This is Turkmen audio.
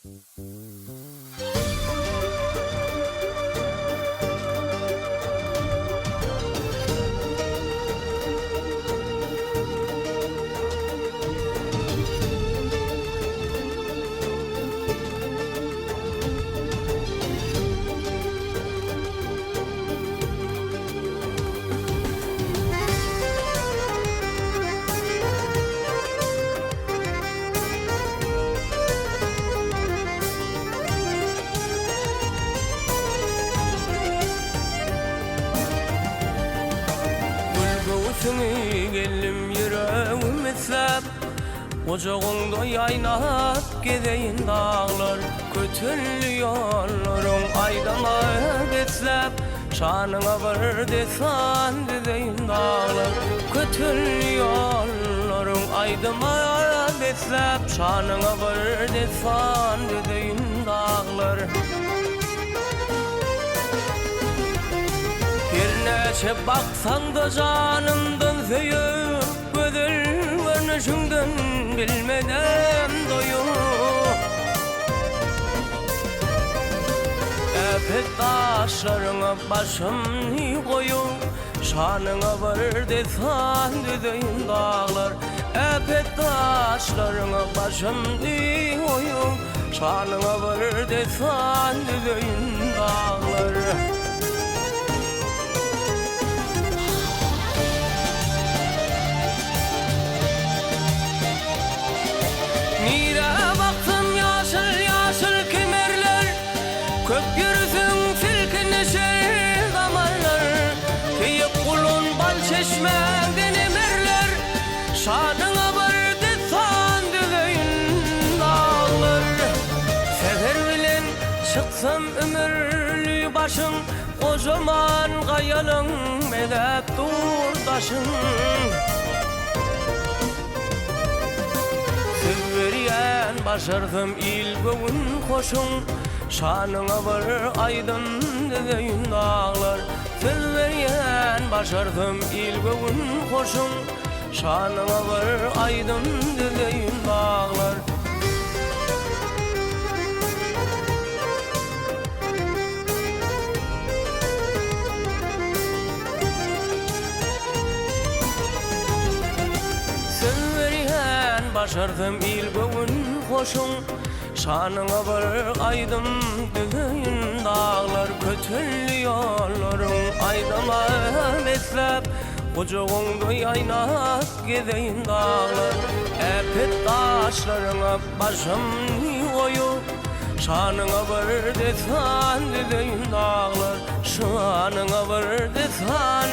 Gül göwsüňi geldim ýüregim isläp, Gujagyňda ýaýnap gezeýin daglar, Kötelli ýollaryň aýdyma besläp, Şanyňa bir dessan düzeýin daglar, Kötelli ýollaryň aýdyma besläp, Şanyňa bir dessan düzeýin daglar. Hernäçe baksaň-da janymdan söýüp, Gözel görnüşiňden bilmedim doýup. Äpet daşlaryňa başymny goýup, Şanyňa bir dessan düzeýin daglar. Äpet daşlaryňa başymny goýup, Şanyňa bir dessan düzeýin daglar. Nirä baksam ýaşyl-ýaşyl kemerler, Köp ýörüsiň silkinişer damarlar, Keýik gulun bal çeşmäňden emerler, Şanyňa bir dessan düzeýin daglar. Säher bilen çyksam ümürli başyň, Gojaman gaýalyň bezäp dur daşyn. Söz berýän başarsam il göwün hoşuň, Şanyňa bir aýdym düzeýin daglar. Söz berýän başarsam il göwün hoşuň, Şanyňa bir aýdym düzeýin daglar. Söz berýän başarsam il göwün hoşuň, Şanyňa bir aýdym düzeýin daglar kötelli ýollaryň aýdyma besläp, Gujagyňda ýaýnap gezeýin daglar äpet daşlaryňa başymny goýup, Şanyňa bir dessan düzeýin daglar, Şanyňa bir dessan.